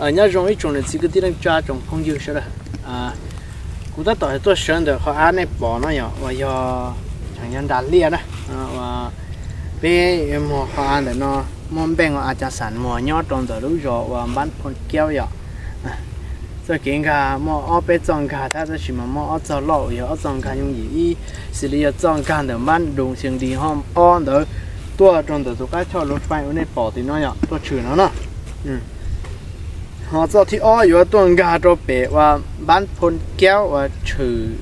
Nyob zoo ib tsoom niam txiv kwv tij neej tsa tsoom phooj ywg sawv daws. Kuv tab tom tuaj sawv ntawm qhov av nej pom no yog uas yog, tseem yog nram liaj na. Peb muag qhov av ntawm no muaj npeej ua a cas xam muag nyob rau ntawm lub zos uas Npab Phooj Kiaub yom. Txoj kev nkag muaj ob peb txoj nkag thiab tab sis mas muaj ob txoj loj uas yog ob txoj nkag yooj yim ib, xws li yog txoj nkag ntawm Npab Dum Xees Dis ho ob ntawd tuaj rau ntawm tus qab choj Loos Pais uas nej pom tim no yom, tuaj tshwm no na. Ho txoj thib ob yuav tuaj nkag rau pem uas Npab Phooj Kiaub uas tshwm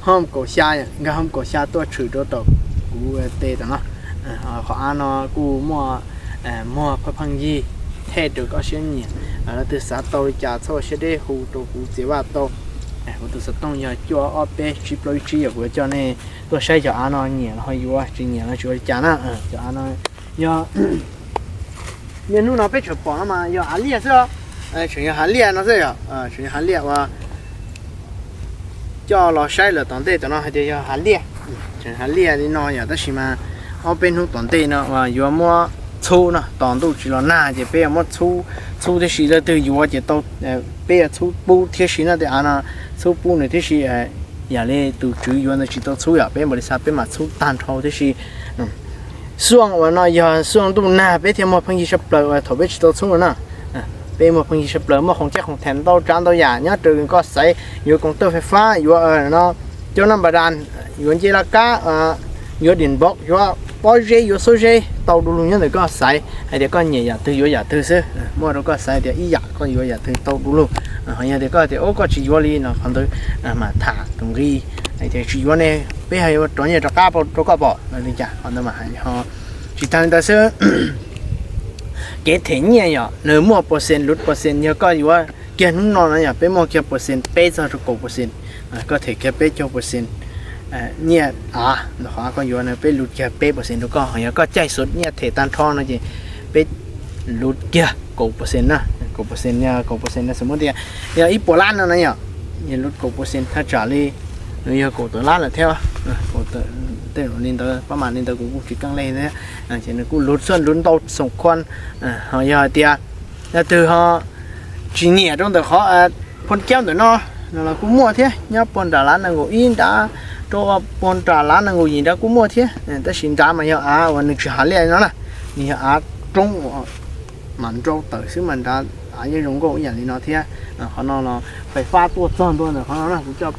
Hooj Kaum Xya, nkag Hooj Kaum Xya tuaj tshwm rau tom kuv tes tom no. Qhov av no kuj muaj muag pheej yig, thej rau koj siab nyiam. Leej twg xav tau li cas txhob ua siab deb hu rau kuv txiv vaj tau. Kuv tus xov tooj yog cuaj ob peb tsib plaub ib tsib, yog kuv yuav coj nej tuaj saib cov av no, nyiam los ho yuav, tsis nyiam los tsis ua li cas na. Cov av no yog niaj hnub no peb tseem pom no mas yog av liaj xwb os. Tseem yog hav liaj no xwb yom, tseem yog hav liaj uas coj los saib lawm tom ntej tom no hais tias yog hav liaj. Tseem hav liaj li no yom, tab sis mas ob peb hnub tom ntej no uas yuav muab txhub no, tos ntuj tsis los nag ces peb yuav muab txhub, txhub thiab si leej twg yuav ces tau, peb yuav txhub pub thiab si na. Tej av no txhub pub nws thiab si, yam li tus tswv yuav ntawd tsis tau txhub yom, peb npaum li xav peb mam txhub tag nrho thiab si. Xuaj uas no yog xuaj ntuj nag peb thiaj muag pheej yig tshaj plaws uas thaum peb tsis tau txhub no na. Peb muag pheej yig tshaj plaws, muaj khoom caj khoom them ntau tsav ntau yam nyob rau koj xaiv, yuav koom tawj fais fab, yuav no, cov nab npa das, yuav ncej laj kab, yuav diam npov, yuav pob zeb, yuav xub zeb, tau du lug nyob ntawm koj xaiv hais tias koj nyiam yam twg yuav yam twg xwb. Muaj rau koj xaiv tias ib yam koj yuav yam twg tau du lug. Ho yog tias koj tias ub koj tsis yuav li no qhov ntawd mam tham tus nqi hais tias tsis yuav ne, peb ho yuav rov nyiaj rov qab rau koj pom li cas. Qhov ntawd mas ho tsis tag li ntawd xwb. Kev them nyiaj yom, nws muaj percent lub percent, yog koj yuav kiag hnub no no yog peb muaj kiag percent peb txog rau kaum percent. Koj them kiag peb caug percent nyiaj av ntawm qhov koj yuav no peb lub kiag peb percent rau koj, yog koj caij xub nyiaj them tag nrho no ces peb lub kiag kaum percent na. Kaum percent, kaum percent no xws li tias yog ib puas lab no na yom, yog lub kaum percent thaj tsam li nws yog kaum tawm lab lawm thiab. Tej li ntawd pab mam li ntawd kuv kuj tsis keej li thiab. Ces nws kuj lub xuaj lub ntau xoom khuam. Ho yog hais tias yog twg ho tsis nyiam rau ntawm qhov Phooj Kiaub ntawm no los kuj muaj thiab, nyob puag nram lav nees nkaum ib nrad rau puag nram lav nees nkaum yim nrad kuj muaj thiab. Tab sis nrad mas yog av uas nws tsis hav liaj li no na, nws yog av roob uas mam nrau tawm xwb mas nrad av yeej zoo nkauj ib yam li no thiab. Qhov no los fais fab tuaj txog ntua ntawm qhov no na, kuv coj